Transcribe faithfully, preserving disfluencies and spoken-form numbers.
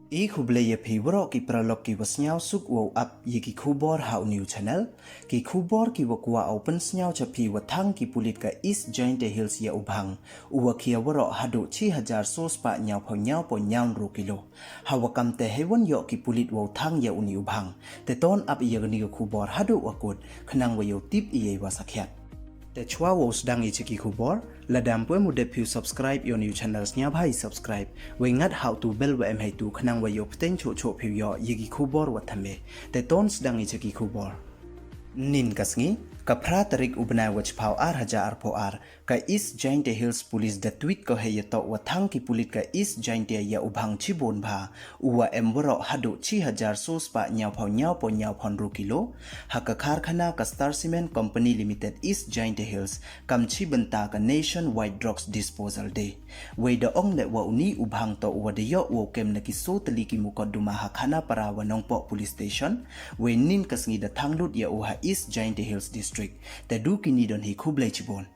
I khublei ya phi waroh ki paralok ki wa sniawsuk wow ap ya ki khubor ha u new channel. Ki khubor ki wa kwah u pynsniaw cha phi, wa thang ki pulit ka East Jaintia Hills ya u bhang, u wa khia waroh haduh chi hajar soo spah ñiaw phaw ñiaw point ñiaw ynru kilo. Ha wa kam te hei wan yoh ki pulit wow thang ya u ni u bhang. Te ton ap ya kani ka khubor haduh wa kut, khnang wa yoh tip ya i wa sakhiat. Te chwa wow sdang i cha ki khubor, lada ym pu em u dep phi u subscribe ya u ni u channel, sniawbha i subscribe, wei ngat ha u tu bell wa em hei tu, khnang wa yoh pteng choh choh phi u yoh ya ki khubor wa thymme. Te ton sdang i cha ki khubor. Nin ka sngi, ka phra tarik u bnai wa chiphaw ar hajar arphaw ar, ka East Jaintia Hills Police da tweet ko hei ya toh wa thang ki pulit ka East Jaintia ya u bhang chibun bha, u wa em waroh haduh chi hajar soo spah ñiaw phaw ñiaw point ñiaw phaw ynru kilo, ha ka karkhana ka Star Cement Company Limited East Jaintia Hills, kam chi bynta ka Nationwide Drugs Disposal Day. Wei da ong le wa u ni u bhang toh u wa da yoh wow kem na ki soo tylli ki mukotduma ha Khanapara wa Nongpoh Police Station. Wei nin ka sngi da thang lut ya u ha East Jaintia Hills District. Te du kini don hi, khublei chibun.